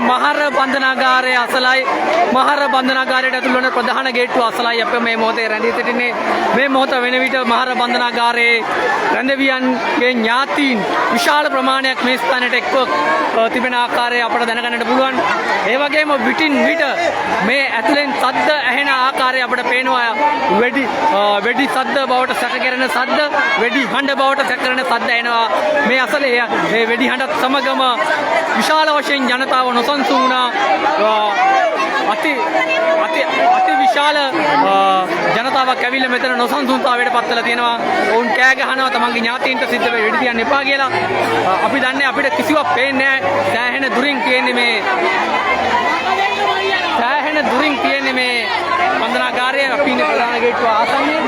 මහර බන්ධනාගාරය අසලයි. මහර බන්ධනාගාරයට ඇතුළු වන ප්‍රධාන ගේට්ටුව අසලයි අප මේ මොහොතේ රැඳී සිටින්නේ. මේ මොහොත වෙන විට මහර බන්ධනාගාරයේ රැඳවියන්ගේ ඥාතීන් විශාල ප්‍රමාණයක් මේ ස්ථානයට එක්ව තිබෙන ආකාරය අපට දැනගන්නට පුළුවන්. ඒ වගේම විටින් විට මේ ඇතුලෙන් සද්ද ඇහෙන ආකාරය අපට පේනවා. වෙඩි වෙඩි සද්ද බවට සැක කෙරෙන සද්ද, වෙඩි හඬ බවට සැක කෙරෙන සද්ද එනවා. මේ අසලේ මේ වෙඩි හඬත් සමගම විශාල වශයෙන් ජනතාව නොසන්සුන් වුණා. අති අති අති විශාල ජනතාවක් ඇවිල්ලා මෙතන නොසන්සුන්තාවයට පත් වෙලා තියෙනවා. ඔවුන් කෑ ගහනවා තමන්ගේ ඥාතීන්ට සිද්ධ වෙ වෙඩි තියන්න එපා කියලා. අපි දන්නේ අපිට කිසිවක් පේන්නේ නැහැ. සෑහෙන දුරින් තියෙන්නේ මේ සෑහෙන දුරින් තියෙන්නේ මේ බන්ධනාගාරය. අපි ඉන්නේ ප්‍රධාන ගේට්ටුව ආසන්නයේ.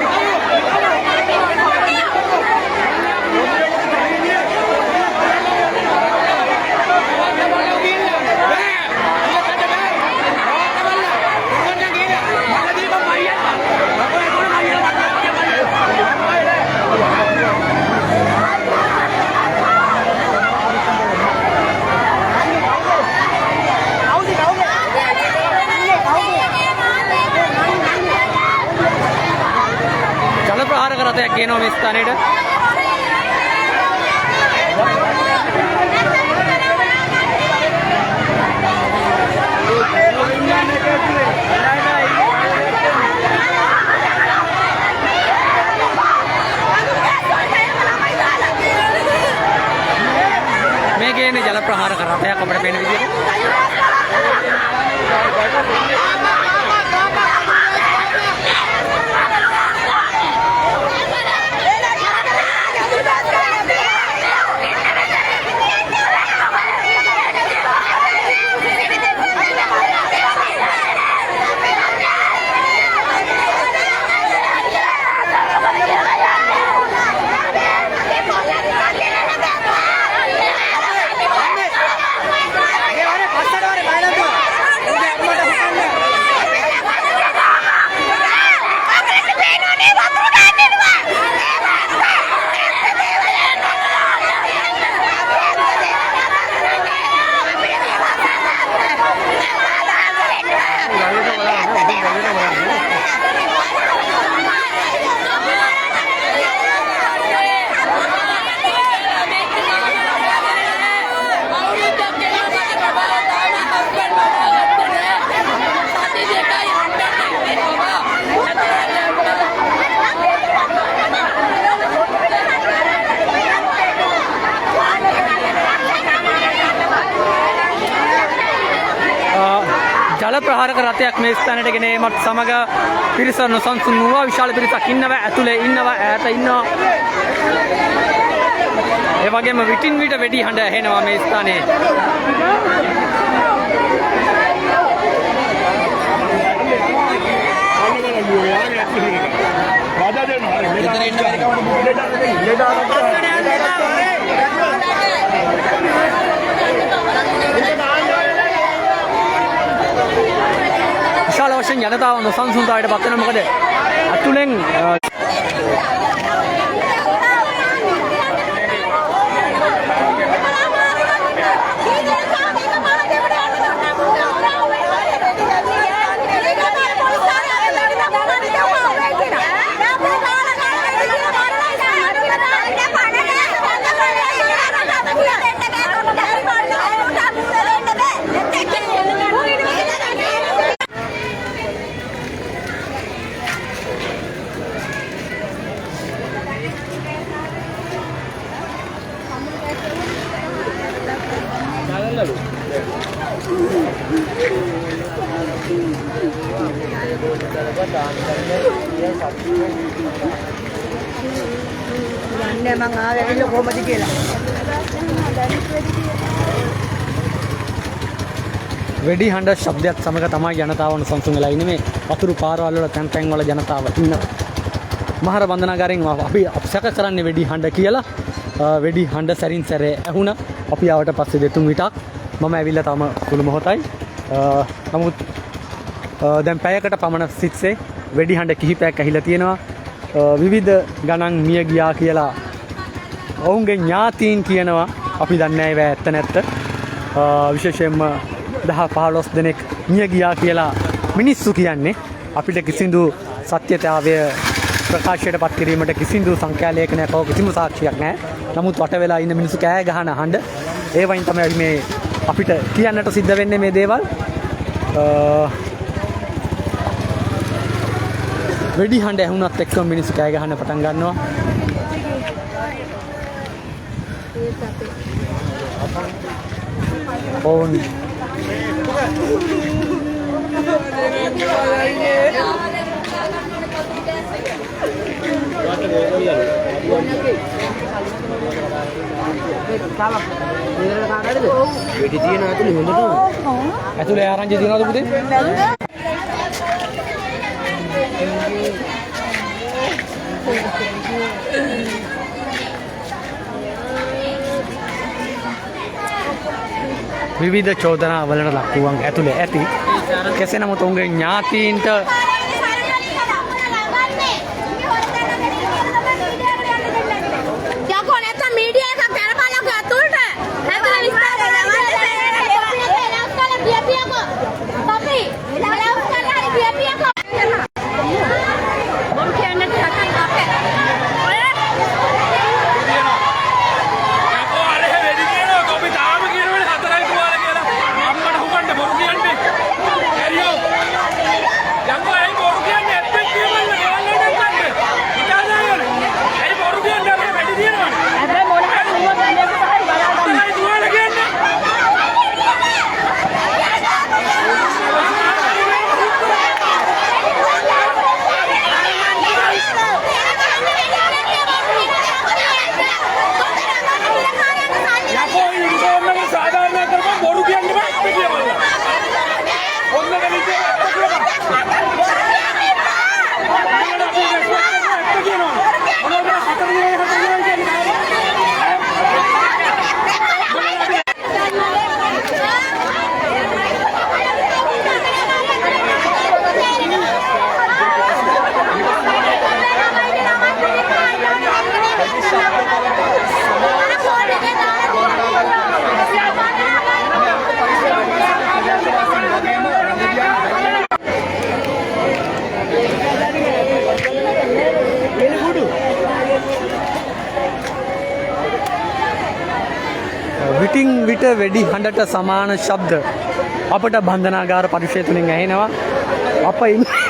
ජල ප්‍රහාරක රථයක් ගේනවා මේ ස්ථානයට. මේ ගේන්නේ ජල ප්‍රහාරක රථයක් අපිට පේන විදිහට. ජල ප්‍රහාරක රථයක් මේ ස්ථානයට ගෙන ඒමත් සමග පිරිස නොසන්සුන් වුණා. විශාල පිරිසක් ඉන්නවා, ඇතුලේ ඉන්නවා, ඈත ඉන්නවා. ඒ වගේම විටින් විට වෙඩි හඬ ඇහෙනවා මේ ස්ථානයේ. විශාල වශයෙන් ජනතාව නොසන්සුන්තාවයට පත් වෙනවා. මොකද ඇතුලෙන් දන්නේ මං ආවේ ඇවිල්ලා කොහමද කියලා. වෙඩි හඬ ශබ්දයක් සමග තමයි ජනතාව නොසන්සුන් වෙලා ඉන්නේ. මේ වතුරු පාරවල් වල තැන් තැන් වල ජනතාව ඉන්නවා. මහර බන්ධනාගාරයෙන් අපි සැක කරන්නේ වෙඩි හඬ කියලා. වෙඩි හඬ සැරින් සැරේ ඇහුණා. අපි ආවට පස්සේ දෙතුන් විටක්. මම ඇවිල්ලා තාම සුළු මොහොතයි. නමුත් දැන් පැයකට පමණ සිත්සේ වෙඩි හඬ කිහිපයක් ඇහිලා තියෙනවා. විවිධ ගණන් මිය ගියා කියලා ඔවුන්ගේ ඥාතීන් කියනවා. අපි දන්නේ නැහැ ඒවා ඇත්ත නැත්ත. විශේෂයෙන්ම 10 15 දෙනෙක් මිය ගියා කියලා මිනිස්සු කියන්නේ. අපිට කිසිදු සත්‍යතාවය ප්‍රකාශයට පත් කිරීමට කිසිදු සංඛ්‍යා ලේඛනයක් හෝ කිසිම සාක්ෂියක් නැහැ. නමුත් වට වෙලා ඉන්න මිනිස්සු කෑ ගහන හඬ ඒ වයින් තමයි අපි මේ අපිට කියන්නට සිද්ධ වෙන්නේ මේ දේවල්. වෙඩි හඬ ඇහුණත් එක්කම මිනිස්සු කෑ ගහන්න පටන් ගන්නවා. ඔවුන් වෙඩි තියෙන ඇතුලේ හොඳටම. ඇතුලේ ආරංචි තියනවද පුතේ? විවිධ චෝදනා වලට ලක් වූවන් ඇතුලේ ඇති. කෙසේ නමුත් ඔවුන්ගේ ඥාතීන්ට යකෝ නැත්තම් මීඩියා එකක් කරපලකෝ ඇතුළට. ඇතුළ විස්තර කරලා කියපියකෝ. පපි එලවුස් කරලා හරි කියපියකෝ. බොරු කියන්නට හකන් අපේ. ඔය යකෝ අර වෙඩි කියනවා කොපි තාම කියනවනේ හතරයි තුවාල කියලා. අම්මට හුගන්න බොරු කියන්නේ. ඇරියෝ. යකෝ ඇයි බොරු කියන්නේ? ඇත්තෙන් කියවන්න ගෙවල් වලට එන්න. හිතාගන්න. ඇයි බොරු කියන්නේ? අපිට වෙඩි කියනවනේ. හැබැයි මොන හරි වුණොත් මේක හරි බලා ගන්න. හතරයි තුවාල කියන්නේ. යකෝ යුනිෆෝම් එක සාධාරණ කරපන් බොරු කියන්න බෑ ඇත්ත කියවන්න. ඔන්න ගලින් ඇත්ත කියවන්න. උඹලට අපි රෙස්පෙක්ට් කරනවා ඇත්ත කියනවා. මොනවද හතර දිනයි හතර දිනයි කියන්නේ? උඹලට අපි විටින් විට වෙඩි හඬට සමාන ශබ්ද අපට බන්ධනාගාර පරිසරය තුලින් ඇහෙනවා. අප ඉන්නේ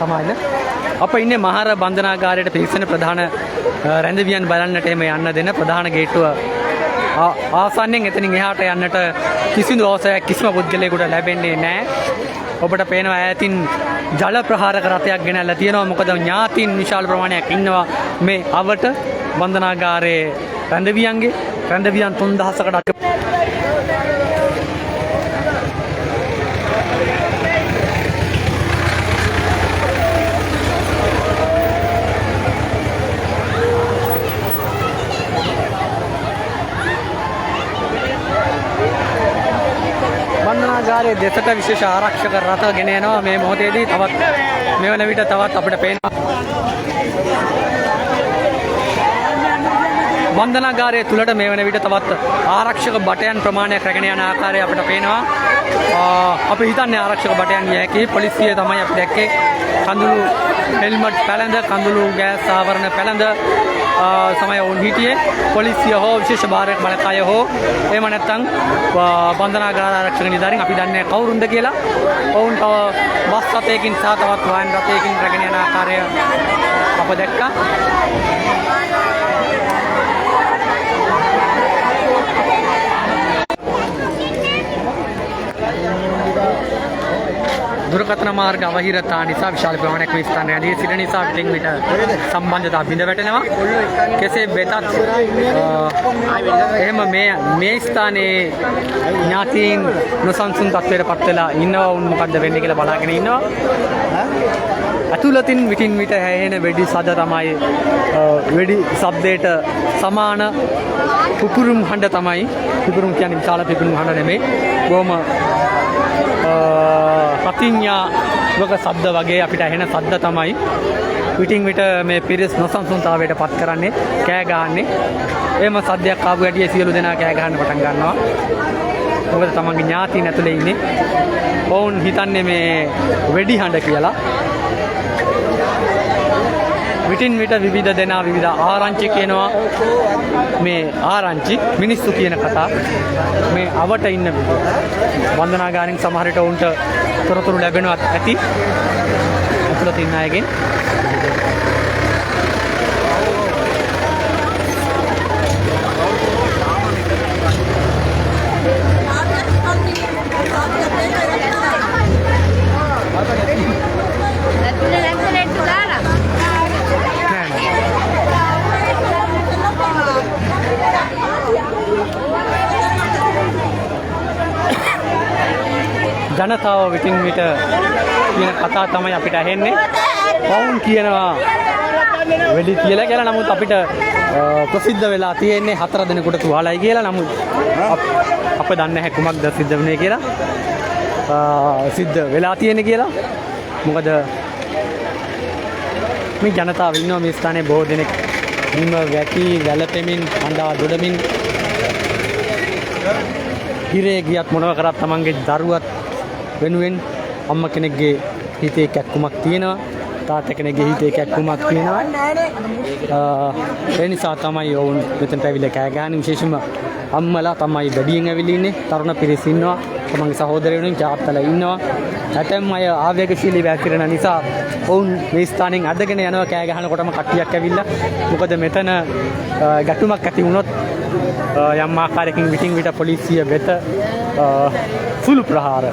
සමාන අප ඉන්නේ මහර බන්ධනාගාරයට පිවිසෙන ප්‍රධාන රැඳවියන් බලන්නට එහෙම යන්න දෙන ප්‍රධාන ගේට්ටුව ආසන්නයෙන්. එතනින් එහාට යන්නට කිසිදු අවසරයක් කිසිම පුද්ගලයෙකුට ලැබෙන්නේ නැහැ. ඔබට පේනවා ඈතින් ජල ප්‍රහාරක රථයක් ගෙනල්ලා තියෙනවා. මොකද ඥාතීන් විශාල ප්‍රමාණයක් ඉන්නවා මේ අවට බන්ධනාගාරයේ රැඳවියන්ගේ රැඳවියන් 3000කට අධික බන්ධනාගාරයේ දෙසට විශේෂ ආරක්ෂක රථ ගෙන යනවා මේ මොහොතේදී. තවත් මේ වන විට තවත් අපිට පේනවා බන්ධනාගාරය තුලට මේ වන විට තවත් ආරක්ෂක බටයන් ප්‍රමාණයක් රැගෙන යන ආකාරය අපිට පේනවා. අපි හිතන්නේ ආරක්ෂක බටයන් විය හැකි. පොලිසිය තමයි අපි දැක්කේ. කඳුළු හෙල්මට් පැළඳ, කඳුළු ගෑස් ආවරණ පැළඳ තමයි ඔවුන් හිටියේ. පොලිසිය හෝ විශේෂ භාරයක් බලකාය හෝ එහෙම නැත්නම් බන්ධනාගාර ආරක්ෂක නිලධාරීන් අපි දන්නේ නැහැ කවුරුන්ද කියලා. ඔවුන් තව බස් රථයකින් සහ තවත් වාහන රථයකින් රැගෙන යන ආකාරය අප දැක්කා. දුරකථන මාර්ග අවහිරතා නිසා විශාල ප්‍රමාණයක් මේ ස්ථානයේ රැඳී සිටින නිසා විටින් විට සම්බන්ධතා බිඳ වැටෙනවා. කෙසේ වෙතත් එහෙම මේ මේ ස්ථානයේ ඥාතීන් නොසන්සුන් තත්ත්වයට පත් වෙලා ඉන්නවා. උන් මොකද්ද වෙන්නේ කියලා බලාගෙන ඉන්නවා. ඇතුළතින් විටින් විට ඇහෙන වෙඩි සද තමයි වෙඩි ශබ්දයට සමාන පුපුරුම් හඬ තමයි. පිපුරුම් කියන්නේ විශාල පිපුරුම් හඬ නෙමෙයි. බොහොම ප්‍රතිඥාවක ශබ්ද වගේ අපිට ඇහෙන ශබ්ද තමයි විටින් විට මේ පිරිස් නොසන්සුන්තාවයට පත් කරන්නේ, කෑ ගහන්නේ. එහෙම සද්දයක් ආපු හැටියේ සියලු දෙනා කෑ ගහන්න පටන් ගන්නවා. මොකද තමන්ගේ ඥාතීන් ඇතුලේ ඉන්නේ. ඔවුන් හිතන්නේ මේ වෙඩි හඬ කියලා. විටින් විට විවිධ දෙනා විවිධ ආරංචි කියනවා. මේ ආරංචි මිනිස්සු කියන කතා මේ අවට ඉන්න වන්දනාගාරෙන් සමහර විට ඔවුන්ට තොරතුරු ලැබෙනවත් ඇති. ඇතුළත ඉන්න අයගෙන්. නෑ නෑ. ජනතාව විටින් විට කියන කතා තමයි අපිට ඇහෙන්නේ. ඔවුන් කියනවා වෙඩි තියලා කියලා. නමුත් අපිට ප්‍රසිද්ධ වෙලා තියෙන්නේ 4 දෙනෙකුට තුවාලයි කියලා. නමුත් අප දන්නේ නැහැ කුමක්ද සිද්ධ වුනේ කියලා. සිද්ධ වෙලා තියෙන්නේ කියලා. මොකද මේ ජනතාව ඉන්නවා මේ ස්ථානයේ බොහෝ දෙනෙක් බිම වැටි වැළපෙමින් අඬා දොඩමින් හිරේ ගියත් මොනව කරත් තමන්ගේ දරුවත් වෙනුවෙන් අම්මා කෙනෙක්ගේ හිතේ කැක්කුමක් තියෙනවා, තාත්තා කෙනෙක්ගේ හිතේ කැක්කුමක් තියෙනවා. ඒ නිසා තමයි ඔවුන් මෙතනට ඇවිල්ලා කෑ ගහන්නේ. විශේෂයෙන්ම අම්මලා තමයි වැඩියෙන් ඇවිල්ලා ඉන්නේ. තරුණ පිරිස් ඉන්නවා, තමන්ගේ සහෝදරයෝ වෙනුවෙන් තාත්තලා ඉන්නවා. ඇතැම් අය ආවේගශීලී වැසිරෙන නිසා ඔවුන් මේ ස්ථානෙන් අදගෙන යනවා කෑ ගහනකොටම කට්ටියක් ඇවිල්ලා. මොකද මෙතන ගැටුමක් ඇති වුණොත් යම් ආකාරයකින් විටින් විට පොලිසිය වෙත සුළු ප්‍රහාර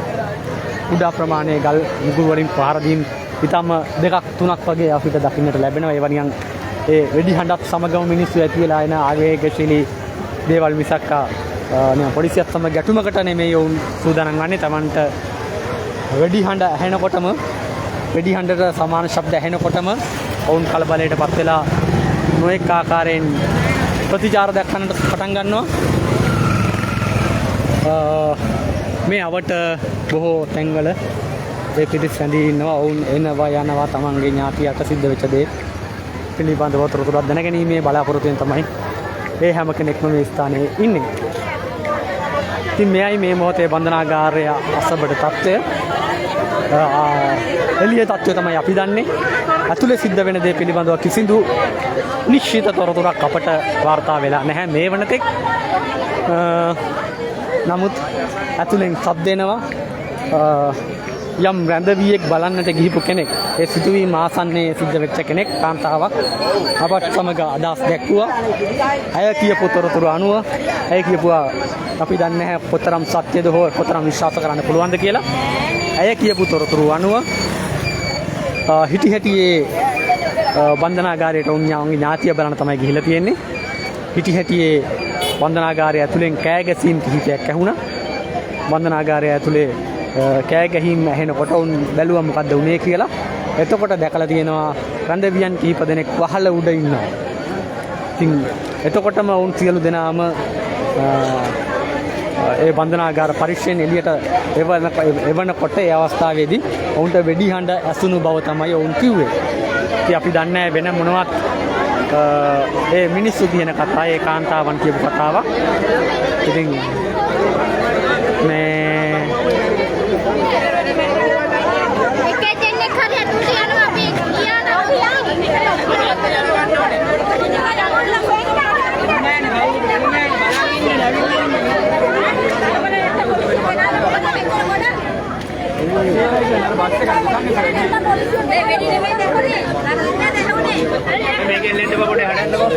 කුඩා ප්‍රමාණයේ ගල් මුගුරු වලින් පහර දීම් ඉතාම දෙකක් තුනක් වගේ අපිට දකින්නට ලැබෙනවා. ඒවා නිකන් ඒ වෙඩි හඬක් සමගම මිනිස්සු ඇති වෙලා එන ආවේගශීලී දේවල් මිසක් නිකන් පොලිසියත් සමග ගැටුමකට නෙමෙයි ඔවුන් සූදානම් වන්නේ. Tamanට වෙඩි හඬ ඇහෙනකොටම වෙඩි හඬට සමාන ශබ්ද ඇහෙනකොටම ඔවුන් කලබලයට පත් වෙලා නොඑක ආකාරයෙන් ප්‍රතිචාර දක්වන්නට පටන් ගන්නවා. මේ අවට බොහෝ තැන්වල ඒ පිරිස් රැඳී ඉන්නවා. ඔවුන් එනවා යනවා තමන්ගේ ඥාතියට සිද්ධ වෙච්ච දේ පිළිබඳව තොරතුරක් දැනගැනීමේ බලාපොරොත්තුවෙන් තමයි ඒ හැම කෙනෙක්ම මේ ස්ථානයේ ඉන්නේ. ඉතින් මෙයයි මේ මොහොතේ බන්ධනාගාරය අසබඩ තත්ත්වය. එළිය තත්ත්වය තමයි අපි දන්නේ. ඇතුලේ සිද්ධ වෙන දේ පිළිබඳව කිසිදු නිශ්චිත තොරතුරක් අපට වාර්තා වෙලා නැහැ මේ වනතෙක්. නමුත් ඇතුලෙන් ශබ්ද එනවා. යම් රැඳවියෙක් බලන්නට ගිහිපු කෙනෙක්, ඒ සිදුවීම ආසන්නයේ සිද්ධ වෙච්ච කෙනෙක්, කාන්තාවක් අපත් සමග අදහස් දැක්වුවා. ඇය කියපු තොරතුරු අනුව ඇය කියපුවා අපි දන්නේ නැහැ කොතරම් සත්‍යද හෝ කොතරම් විශ්වාස කරන්න පුළුවන්ද කියලා. ඇය කියපු තොරතුරු අනුව හිටි හැටියේ බන්ධනාගාරයට උන් ඥාතිය බලන්න තමයි ගිහිල්ලා තියෙන්නේ. හිටි හැටියේ බන්ධනාගාරය ඇතුලෙන් කෑ ගැසීම් කිහිපයක් ඇහුණා. බන්ධනාගාරය ඇතුලේ කෑ ගැහීම් ඇහෙනකොට උන් බැලුවා මොකද්ද වුනේ කියලා. එතකොට දැකලා තියෙනවා රැඳවියන් කිහිප දෙනෙක් වහල උඩ ඉන්නවා. ඉතින් එතකොටම උන් සියලු දෙනාම ඒ බන්ධනාගාර පරිශ්‍රයෙන් එළියට එවනකොට ඒ අවස්ථාවේදී ඔවුන්ට වෙඩි හඬ ඇසුණු බව තමයි ඔවුන් කිව්වේ. ඉතින් අපි දන්නේ නැහැ වෙන මොනවත් ඒ මිනිස්සු කියන කතා, ඒ කාන්තාවන් කියපු කතාවක්. ඉතින් මේ එකේ දෙන්නෙක් හරි ඇතුළට යනවා අපි ගියා නම් මේකෙන් ලෙන්න බබොඩේ හඩන්නකෝ.